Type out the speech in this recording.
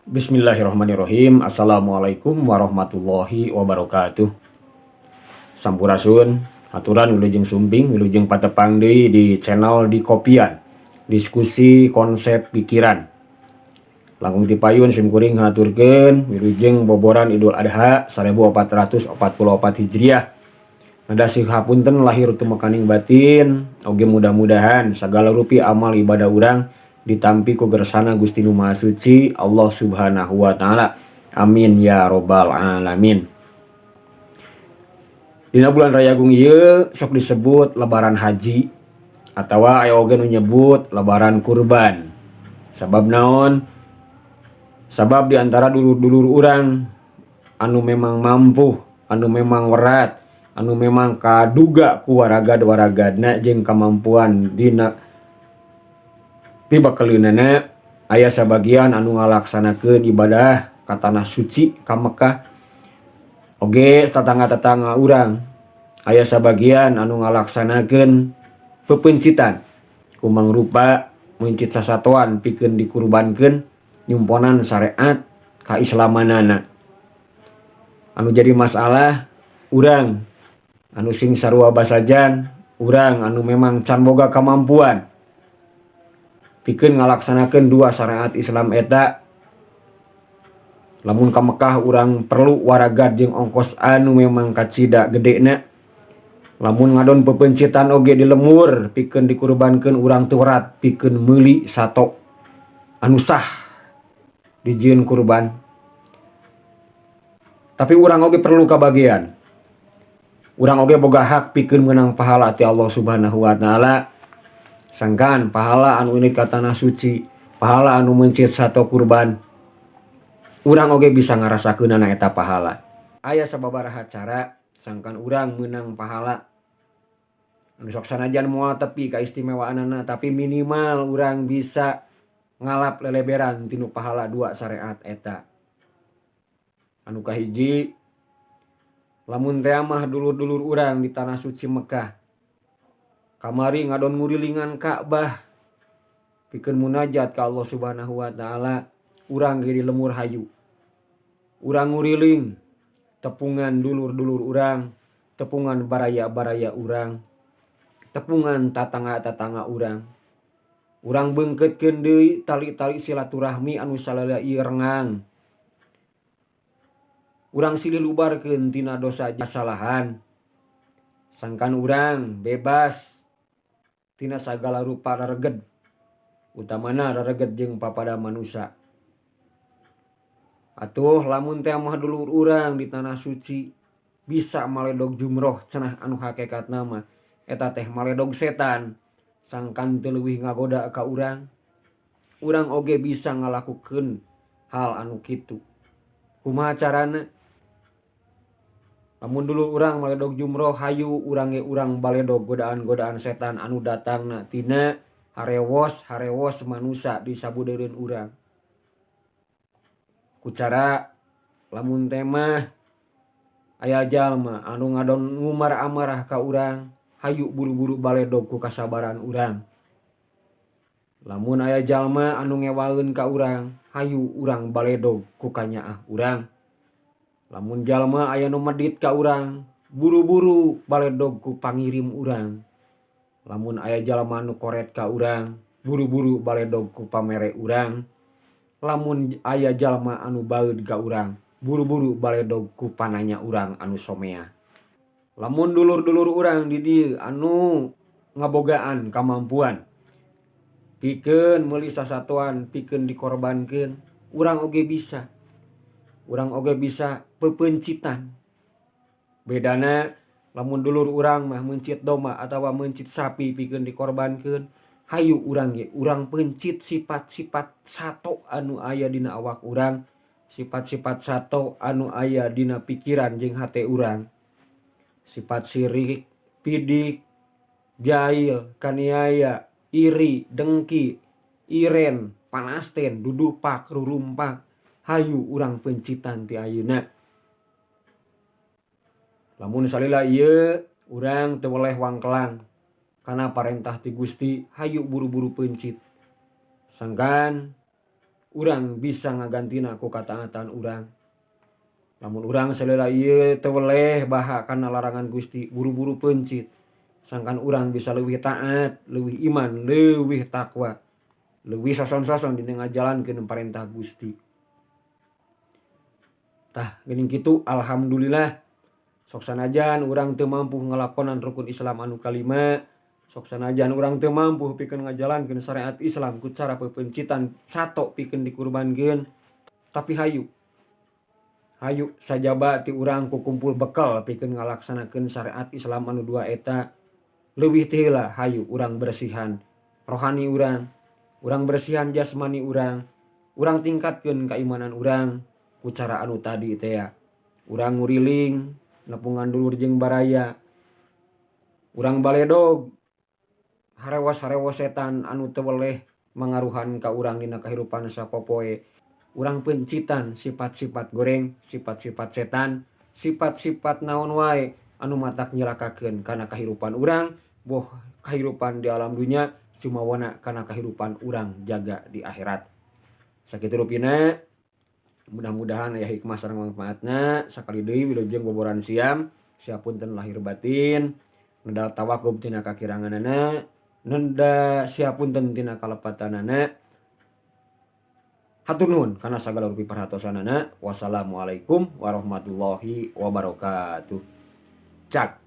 Bismillahirrahmanirrahim. Assalamualaikum warahmatullahi wabarakatuh. Sampurasun, haturan wilujeng sumping, wilujeng patepang deui di channel di Kopian. Diskusi konsep pikiran. Langkung ti payun sim kuring ngahaturkeun wilujeng boboran Idul Adha 1444 Hijriah. Nada sih hapunten lahir tumekaning batin, oge mudah-mudahan sagala rupi amal ibadah urang ditampi ku gersana Gusti Nu Maha Suci Allah Subhanahu wa taala. Amin ya robbal alamin. Dina bulan Rayagung ieu sok disebut lebaran haji atawa aya oge nu nyebut lebaran kurban. Sabab naon? Sabab di antara dulur-dulur urang anu memang mampu, anu memang werat, anu memang kaduga ku waragad-waragadna jeung kamampuan dina pibakeleunana, aya sabagian anu ngalaksanakeun ibadah ka tanah suci, ka Mekah. Oge tetangga-tetangga urang aya sabagian anu ngalaksanakeun pepeuncitan kumang rupa meuncit sasatoan pikeun dikurbankeun nyumponan syariat kaislamanana. Anu jadi masalah urang anu sing sarua basajan, urang anu memang can boga kamampuan pikeun ngalaksanakeun dua syariat Islam eta. Lamun ka Mekah urang perlu waragad jeung ongkos anu memang kacida gedena. Lamun ngadon pepeuncitan oge di lemur pikeun dikurbankeun urang teu werat pikeun meuli sato anu sah dijieun kurban. Tapi urang oge perlu kabagian. Urang oge boga hak pikeun meunang pahala ti Allah Subhanahu wa taala. Sangkan pahala anu ini ka tanah suci, pahala anu meuncit sato kurban, urang oge bisa ngarasakeunana eta pahala. Aya sababaraha cara sangkan urang meunang pahala. Anu sok sanajan moal tepi kaistimewaanana, tapi minimal urang bisa ngalap leleberan tinu pahala dua syariat eta. Anu kahiji, lamun teh mah dulur-dulur urang di tanah suci Mekah kamari ngadon ngurilingan Ka'bah pikeun munajat ka Allah Subhanahu wa taala, urang ge di lemur hayu urang nguriling tepungan dulur-dulur urang, tepungan baraya-baraya urang, tepungan tatangga-tatangga urang. Urang beungkeutkeun deui tali-tali silaturahmi anu salila ieu rengang. Urang silih lubarkeun tina dosa kasalahan sangkan urang bebas tina sagala rupa rereged, utamana rereged jeung papada manusia. Atuh lamun teh mah dulur urang di tanah suci bisa maledog jumroh cenah, anu hakikatna mah eta teh maledog setan sangkan teu leuwih ngagoda ka urang, urang oge bisa ngalakukeun hal anu kitu. Kumaha carana? Lamun dulur urang maledog jumroh, hayu urang ge urang baledog godaan-godaan setan anu datangna tina harewos harewos manusia di sabudeureun urang. Ku cara lamun teh mah aya jalma anu ngadon ngumar amarah ka urang, hayu buru-buru baledog ku kasabaran urang. Lamun aya jalma anu ngewaeun ka urang, hayu urang baledog ku kanyaah urang. Lamun jalma aya nu medit ka urang, buru-buru baledog ku pangirim urang. Lamun aya jalma nu koret ka urang, buru-buru baledog ku pamere urang. Lamun aya jalma anu baeud ka urang, buru-buru baledog ku pananya urang anu somea. Lamun dulur-dulur urang di dieu anu ngabogaan kamampuan pikeun meuli sasatoan pikeun dikorbankeun, urang oge bisa. Urang oge bisa pepeuncitan. Bedana lamun dulur urang mah meuncit domba atawa meuncit sapi pikeun dikorbankeun, hayu urang ge urang peuncit sifat-sifat sato anu aya dina awak urang, sifat-sifat sato anu aya dina pikiran jeung hate urang. Sifat sirik, pidik, jail, kaniaya, iri, dengki, iren, panasten, dudupak, rurumpak, hayu urang peuncitan ti ayeuna. Lamun salila ieu urang teu weleh wangkelang kana parentah ti Gusti, hayu buru-buru peuncit. Sangkan Urang bisa ngagantina ku kataatan urang. Lamun urang salila ieu teu weleh baha kana larangan Gusti, buru-buru peuncit. Sangkan urang bisa leuwih taat, leuwih iman, leuwih takwa, leuwih soson-soson dina ngajalankeun parentah Gusti. Tah geuning kitu alhamdulillah sok sanajan urang teu mampu ngalakonan rukun Islam anu kalima, sok sanajan urang teu mampu pikeun ngajalankeun syariat Islam ku cara peupencitan sato pikeun dikurbankeun, tapi hayu hayu sajaba ti urang kukumpul bekal pikeun ngalaksanakeun syariat Islam anu dua eta. Leuwih ti heula hayu urang bersihan rohani urang, urang bersihan jasmani urang, urang tingkatkeun kaimanan urang ku cara anu tadi tea. Urang nguriling nepungan dulur jeung baraya, urang baledog harewas-harewas setan anu teu weleh mangaruhan ka urang dina kahirupan sapopoe. Urang peuncitan sifat-sifat goreng, sifat-sifat setan, sifat-sifat naon wae anu matak nyilakakeun kana kahirupan urang, boh kahirupan di alam dunya sumawana kana kahirupan urang jaga di akhirat. Sakitu rupina, mudah-mudahan aya hikmah sareng mangfaatna. Sakali deui wilujeng boboran siam, siapunten lahir batin, neda tawakub tina kakiranganana, neda siapunten tina kalepatanana. Hatur nuhun kana sagala rupi perhatosanana. Wassalamualaikum warahmatullahi wabarakatuh. Cak.